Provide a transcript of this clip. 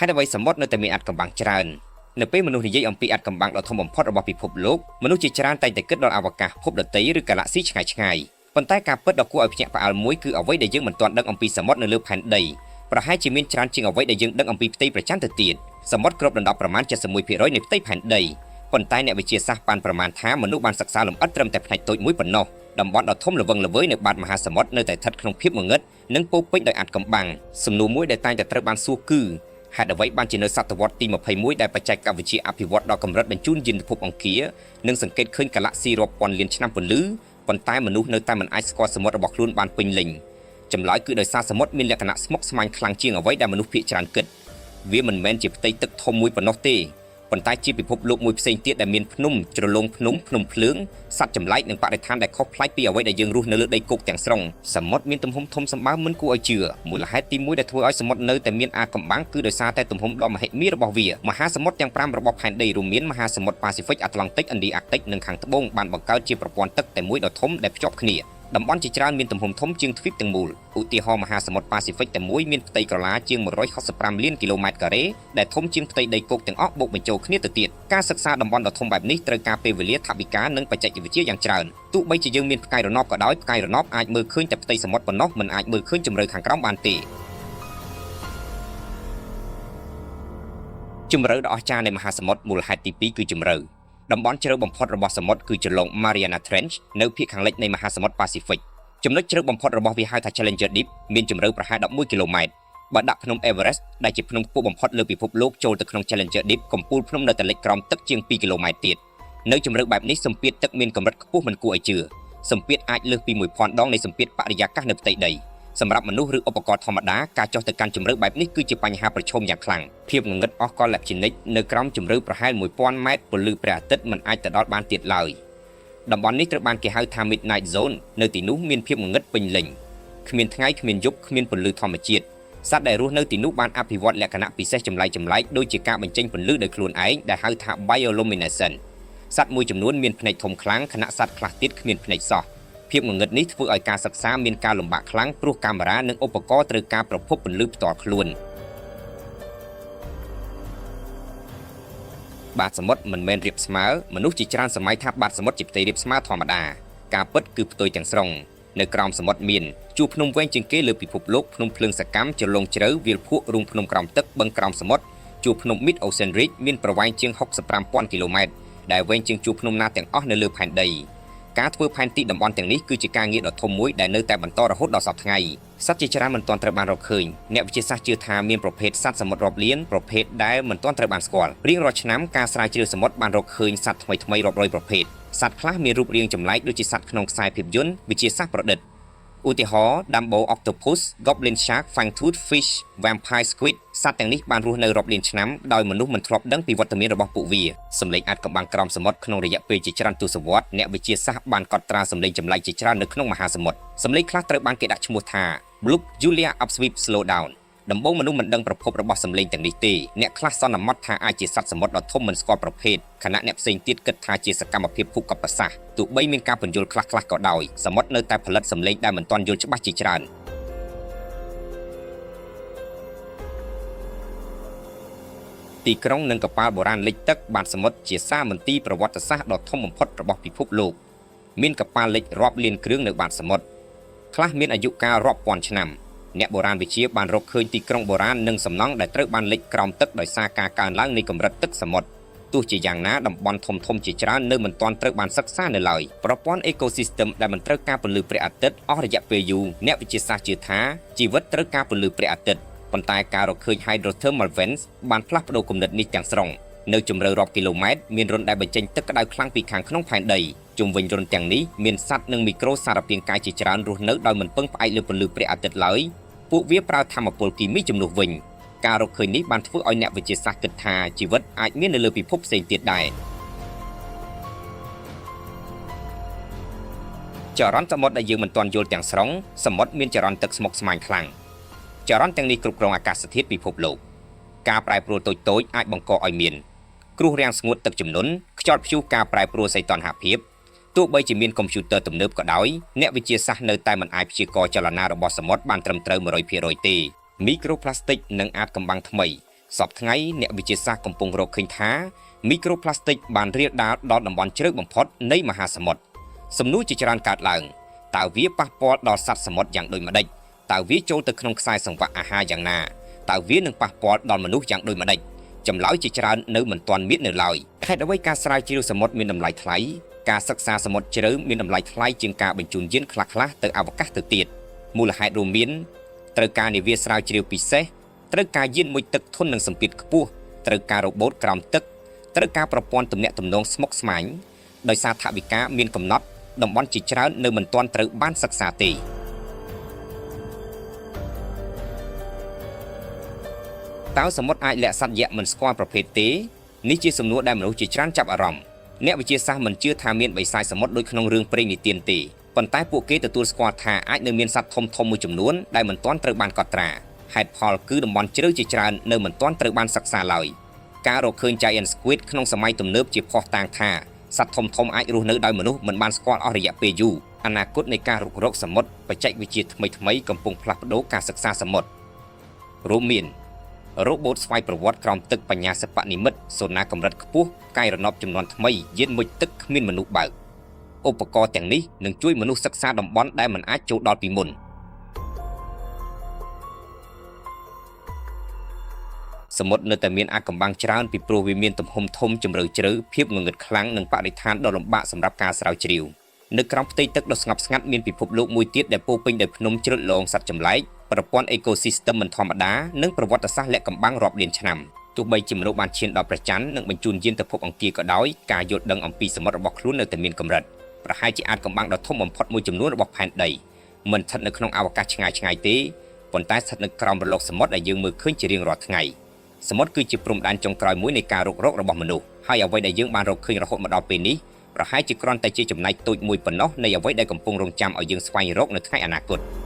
ហេតុអ្វីសមុទ្រនៅតែមានអាថ៌កំបាំងច្រើននៅពេលមនុស្សនិយាយអំពីអាថ៌កំបាំងដ៏ធំបំផុតរបស់ពិភពលោកមនុស្សជាច្រើនតែងតែគិតដល់អវកាសភពដទៃឬកាឡាក់ស៊ីឆ្ងាយឆ្ងាយប៉ុន្តែការពិតដ៏គួរឲ្យភ្ញាក់ផ្អើលមួយគឺអ្វីដែលយើងមិនទាន់ដឹងអំពីសមុទ្រនៅលើផែនដីប្រហែលជាមានច្រើនជាងអ្វីដែលយើងដឹងអំពីផ្ទៃព្រះច័ន្ទទៅទៀតសមុទ្រគ្របដណ្ដប់ប្រមាណ71%នៃផ្ទៃផែនដីប៉ុន្តែអ្នកវិទ្យាសាស្ត្របានប្រមាណថាមនុស្សបានសិក្សាលម្អិតត្រឹមតែផ្នែកតូចមួយប៉ុណ្ណោះតំបន់ដ៏ធំល្វឹងល្វើយនៅបាតមហាសមុទ្រនៅតែស្ថិតក្នុងភាពងងឹតនិងពោរពេញដោយអាថ៌កំបាំងសំណួរមួយដែលតែងតែត្រូវបានសួរគឺហេតុអ្វីបានជានៅសតវត្សទី21ដែលបច្ចេកវិទ្យាអភិវឌ្ឍដល់កម្រិតបញ្ជូនយានភពអង្គារនិងសង្កេតឃើញកាឡាក់ស៊ីរាប់ពាន់លានឆ្នាំពន្លឺប៉ុន្តែមនុស្សនៅតែមិនអាចស្គាល់សមុទ្ររបស់ខ្លួនបានពេញលេញចម្លើយគឺដោយសារសមុទ្រមានលក្ខណៈស្មុគស្មាញខ្លាំងជាងអ្វីដែលមនុស្សភាគច្រើនគិតវាមិនមែនជាផ្ទៃទឹកធំមួយប៉ុណ្ណោះទេប៉ុន្តែជាពិភពលោកមួយផ្សេងទៀតដែលមានភ្នំជ្រលងភ្នំភ្នំភ្លើងសត្វចម្លែកនិងបរិស្ថានដែលខុសប្លែកពីអ្វីដែលយើងរស់នៅលើដីគោកទាំងស្រុងសមុទ្រមានទំហំធំសម្បើមមិនគួរឲ្យជឿមូលហេតុទី1ដែលធ្វើឲ្យសមុទ្រនៅតែមានអាថ៌កំបាំងគឺដោយសារតែទំហំដ៏មហិមារបស់វាមហាសមុទ្រទាំង5របស់ផែនដីរួមមានមហាសមុទ្រប៉ាស៊ីហ្វិកអាត្លង់តិកឥណ្ឌាអាកតិកនិងខាងត្បូងបានបង្កើតជាប្រព័ន្ធទឹកតែមួយដ៏ធំដែលភ្ជាប់គ្នាតំបន់ជាច្រើនមានទំហំធំជាងទ្វីបទាំងមូលឧទាហរណ៍មហាសមុទ្រប៉ាស៊ីហ្វិកតែមួយមានផ្ទៃក្រឡាជាង165លានគីឡូម៉ែត្រការ៉េដែលធំជាងផ្ទៃដីគោកទាំងអស់បូកបញ្ចូលគ្នាទៅទៀតការសិក្សាតំបន់ដ៏ធំបែបនេះត្រូវការពេលវេលាថវិកានិងបច្ចេកវិទ្យាយ៉ាងច្រើនទោះបីជាយើងមានផ្កាយរណបក៏ដោយផ្កាយរណបអាចមើលឃើញតែផ្ទៃសមុទ្រប៉ុណ្ណោះមិនអាចមើលឃើញជម្រៅខាងក្រោមបានទេជម្រៅដ៏អស្ចារ្យនៃមហាសមុទ្រមូលហេតុទី2គឺជម្រៅតំបន់ជ្រៅបំផុតរបស់សមុទ្រគឺជ្រលង Mariana Trench នៅភាគខាងលិចនៃមហាសមុទ្រប៉ាស៊ីហ្វិកចំណុចជ្រៅបំផុតរបស់វាហៅថា Challenger Deep មានជម្រៅប្រហែល11គីឡូម៉ែត្របើដាក់ភ្នំ Everest ដែលជាភ្នំខ្ពស់បំផុតលើពិភពលោកចូលទៅក្នុង Challenger Deep កំពូលភ្នំនៅតែលិចក្រោមទឹកជាង2គីឡូម៉ែត្រទៀតនៅជម្រៅបែបនេះសម្ពាធទឹកមានកម្រិតខ្ពស់មិនគួរឲ្យជឿសម្ពាធអាចលើសពី1000ដងនៃសម្ពាធបរិយាកាសនៅផ្ទៃដីសម្រាប់មនុស្សឬឧបករណ៍ធម្មតាការចុះទៅកាន់ជម្រៅបែបនេះគឺជាបញ្ហាប្រឈមយ៉ាងខ្លាំងភាពងងឹតអស់កលជានិច្ចនៅក្រោមជម្រៅប្រហែល1000ម៉ែត្រពន្លឺព្រះអាទិត្យមិនអាចទៅដល់បានទៀតឡើយតំបន់នេះត្រូវបានគេហៅថា Midnight Zone នៅទីនោះមានភាពងងឹតពេញលេញគ្មានថ្ងៃគ្មានយប់គ្មានពន្លឺធម្មជាតិសត្វដែលរស់នៅទីនោះបានអភិវឌ្ឍលក្ខណៈពិសេសចម្លែកៗដូចជាការបញ្ចេញពន្លឺដោយខ្លួនឯងដែលហៅថា bioluminescence សត្វមួយចំនួនមានភ្នែកធំខ្លាំងខណៈសត្វខ្លះទៀតគ្មានភ្នែកសោះភាពងងឹតនេះធ្វើឲ្យការសិក្សាមានការលំបាកខ្លាំងព្រោះកាមេរ៉ានិងឧបករណ៍ត្រូវការប្រភពពន្លឺផ្ទាល់ខ្លួនបាតសមុទ្រមិនមែនរាបស្មើមនុស្សជាច្រើនសម័យថាបាតសមុទ្រជាផ្ទៃរាបស្មើធម្មតាការពិតគឺផ្ទុយទាំងស្រុងនៅក្រោមសមុទ្រមានជួរភ្នំវែងជាងគេលើពិភពលោកភ្នំភ្លើងសកម្មជ្រលងជ្រៅវាលភក់រូងភ្នំក្រោមទឹកបឹងក្រោមសមុទ្រជួរភ្នំ Mid Ocean Ridge មានប្រវែងជាង65,000គីឡូម៉ែត្រដែលវែងជាងជួរភ្នំណាទាំងអស់នៅលើផែនដីការធ្វើផែនទីតំបន់ទាំងនេះគឺជាការងារដ៏ធំមួយដែលនៅតែបន្តរហូតដល់សព្វថ្ងៃសត្វជាច្រើនមិនទាន់ត្រូវបានរកឃើញអ្នកវិទ្យាសាស្ត្រជឿថាមានប្រភេទសត្វសមុទ្ររាប់លានប្រភេទដែលមិនទាន់ត្រូវបានស្គាល់រៀងរាល់ឆ្នាំការស្រាវជ្រាវសមុទ្របានរកឃើញសត្វថ្មីៗរាប់រយប្រភេទសត្វខ្លះមានរូបរាងចម្លែកដូចជាសត្វក្នុងខ្សែភាពយន្តវិទ្យាសាស្ត្រប្រឌិតឧទាហរណ៍ Dumbo Octopus, Goblin Shark, Fangtooth Fish, Vampire Squid សត្វទាំងនេះបានរស់នៅរាប់លានឆ្នាំដោយមនុស្សមិនធ្លាប់ដឹងពីវត្តមានរបស់ពួកវាសម្លេងអាថ៌កំបាំងក្រោមសមុទ្រក្នុងរយៈពេលជាច្រើនទសវត្សរ៍អ្នកវិទ្យាសាស្ត្របានកត់ត្រាសម្លេងចម្លែកជាច្រើននៅក្នុងមហាសមុទ្រសម្លេងខ្លះត្រូវបានគេដាក់ឈ្មោះថា Bloop Julia Upsweep Slowdown ដំបូងមនុស្សមិនដឹងប្រភពរបស់សម្លេងទាំងនេះទេអ្នកខ្លះសន្មតថាអាចជាសត្វសមុទ្រដ៏ធំមិនស្គាល់ប្រភេទខណៈអ្នកផ្សេងទៀតគិតថាជាសកម្មភាពភូកប្បសាស្ត្រទោះបីមានការពន្យល់ខ្លះៗក៏ដោយសមុទ្រនៅតែផលិតសម្លេងដែលមិនទាន់យល់ច្បាស់ជាច្រើនទីក្រុងនិងកប៉ាល់បុរាណលិចទឹកបាតសមុទ្រជាសារមន្ទីរប្រវត្តិសាស្ត្រដ៏ធំបំផុតរបស់ពិភពលោកមានកប៉ាល់លិចរាប់លានគ្រឿងនៅបាតសមុទ្រខ្លះមានអាយុកាលរាប់ពាន់ឆ្នាំអ្នកបុរាណវិទ្យាបានរកឃើញទីក្រុងបុរាណនិងសំណង់ដែលត្រូវបានលិចក្រោមទឹកដោយសារការកើនឡើងនៃកម្រិតទឹកសមុទ្រទោះជាយ៉ាងណាតំបន់ធំធំជាច្រើននៅមិនទាន់ត្រូវបានសិក្សានៅឡើយប្រព័ន្ធអេកូស៊ីស្ទឹមដែលមិនត្រូវការពន្លឺព្រះអាទិត្យអស់រយៈពេលយូរអ្នកវិទ្យាសាស្ត្រជឿថាជីវិតត្រូវការពន្លឺព្រះអាទិត្យប៉ុន្តែការរកឃើញ hydrothermal vents បានផ្លាស់ប្ដូរគំនិតនេះទាំងស្រុងនៅជម្រៅរាប់គីឡូម៉ែត្រមានរន្ធដែលបញ្ចេញទឹកក្តៅខ្លាំងពីខាងក្នុងផែនដីជុំវិញរន្ធទាំងនេះមានសត្វនិងមីក្រូសារពាង្គកាយជាច្រើនរស់នៅដោយមិនពឹងផ្អែកលើពន្លឺព្រះអាទិត្យឡើយពួកវាប្រើធម្មពលគីមីជំនួសវិញការរកឃើញនេះបានធ្វើឲ្យអ្នកវិទ្យាសាស្ត្រគិតថាជីវិតអាចមាននៅលើពិភពផ្សេងទៀតដែរចរន្តសមុទ្រដែលយើងមិនទាន់យល់ទាំងស្រុងសមុទ្រមានចរន្តទឹកស្មុគស្មាញខ្លាំងចរន្តទាំងនេះគ្រប់គ្រងអាកាសធាតុពិភពលោកការប្រែប្រួលតូចៗអាចបង្កឲ្យមានគ្រោះរាំងស្ងួតទឹកជំនន់ខ្យល់ព្យុះការប្រែប្រួលសីតុណ្ហភាពទោះបីជាមានកុំព្យូទ័រទំនើបក៏ដោយអ្នកវិទ្យាសាស្ត្រនៅតែមិនអាចព្យាករណ៍ចលនារបស់សមុទ្របានត្រឹមត្រូវ100%ទេមីក្រូប្លាស្ទិកនិងអាថ៌កំបាំងថ្មី សព្វថ្ងៃអ្នកវិទ្យាសាស្ត្រកំពុងរកឃើញថាមីក្រូប្លាស្ទិកបានរាលដាលដល់តំបន់ជ្រៅបំផុតនៃមហាសមុទ្រសំណួរជាច្រើនកើតឡើងតើវាប៉ះពាល់ដល់សត្វសមុទ្រយ៉ាងដូចម្តេចតើវាចូលទៅក្នុងខ្សែសង្វាក់អាហារយ៉ាងណាតើវានឹងប៉ះពាល់ដល់មនុស្សយ៉ាងដូចម្តេចចម្លើយជាច្រើននៅមិនទាន់មាននៅឡើយហេតុអ្វីការស្រាវជ្រាវសមុទ្រមានតម្លៃថ្លៃការសិក្សាសមុទ្រជ្រៅមានតម្លៃថ្លៃជាងការបញ្ជូនយានខ្លះៗទៅអវកាសទៅទៀតមូលហេតុរួមមានត្រូវការនាវាស្រាវជ្រាវពិសេសត្រូវការយានមុជទឹកធន់នឹងសម្ពាធខ្ពស់ត្រូវការរ៉ូបូតក្រោមទឹកត្រូវការប្រព័ន្ធទំនាក់ទំនងស្មុគស្មាញដោយសារថវិកាមានកំណត់តំបន់ជាច្រើននៅមិនទាន់ត្រូវបានសិក្សាទេតើសមុទ្រអាចលាក់សត្វយក្សមិនស្គាល់ប្រភេទទេនេះជាសំណួរដែលមនុស្សជាច្រើនចាប់អារម្មណ៍អ្នកវិទ្យាសាស្ត្រមិនជឿថាមានបិសាចសមុទ្រដូចក្នុងរឿងព្រេងនិទានទេប៉ុន្តែពួកគេទទួលស្គាល់ថាអាចនៅមានសត្វធំៗមួយចំនួនដែលមិនទាន់ត្រូវបានកត់ត្រាហេតុផលគឺតំបន់ជ្រៅជាច្រើននៅមិនទាន់ត្រូវបានសិក្សាឡើយការរកឃើញ Giant Squid ក្នុងសម័យទំនើបជាភស្តុតាងថាសត្វធំៗអាចរស់នៅដោយមនុស្សមិនបានស្គាល់អស់រយៈពេលយូរអនាគតនៃការរុករកសមុទ្របច្ចេកវិទ្យាថ្មីៗកំពុងផ្លាស់ប្ដូរការសិក្សាសមុទ្ររួមមានរ៉ូបូតស្វ័យប្រវត្តិក្រោមទឹកបញ្ញាសិប្បនិម្មិតសូណាកម្រិតខ្ពស់ផ្កាយរណបចំនួនថ្មីយានមុជទឹកគ្មានមនុស្សបើកឧបករណ៍ទាំងនេះនឹងជួយមនុស្សសិក្សាតំបន់ដែលមិនអាចចូលដល់ពីមុនសមុទ្រនៅតែមានអាថ៌កំបាំងច្រើនពីព្រោះវាមានទំហំធំជម្រៅជ្រៅភាពងងឹតខ្លាំងនិងបរិស្ថានដ៏លំបាកសម្រាប់ការស្រាវជ្រាវនៅក្រោមផ្ទៃទឹកដ៏ស្ងប់ស្ងាត់មានពិភពលោកមួយទៀតដែលពោរពេញដោយភ្នំជ្រឹតលងសត្វចម្លែកប្រព័ន្ធអេកូស៊ីស្ទឹមមិនធម្មតានិងប្រវត្តិសាស្ត្រលាក់កំបាំងរាប់លានឆ្នាំទោះបីជាមនុស្សបានឈានដល់ព្រះច័ន្ទនិងបញ្ជូនយានទៅភពអង្គារក៏ដោយការយល់ដឹងអំពីសមុទ្ររបស់ខ្លួននៅតែមានកម្រិតប្រហែលជាអាចកំបាំងដ៏ធំបំផុតមួយចំនួនរបស់ផែនដីមិនស្ថិតនៅក្នុងអវកាសឆ្ងាយៗទេប៉ុន្តែស្ថិតនៅក្រោមរលកសមុទ្រដែលយើងមើលឃើញជារៀងរាល់ថ្ងៃសមុទ្រគឺជាព្រំដែនចុងក្រោយមួយនៃការរុករករបស់មនុស្សហើយអ្វីដែលយើងបានរកឃើញរហូតមកដល់ពេលនេះប្រហែលជាគ្រាន់តែជាចំណែកតូចមួយប៉ុណ្ណោះនៃអ្វីដែលកំពុងរង់ចាំឲ្យយើងស្វែងរកនៅថ្ងៃអនាគត។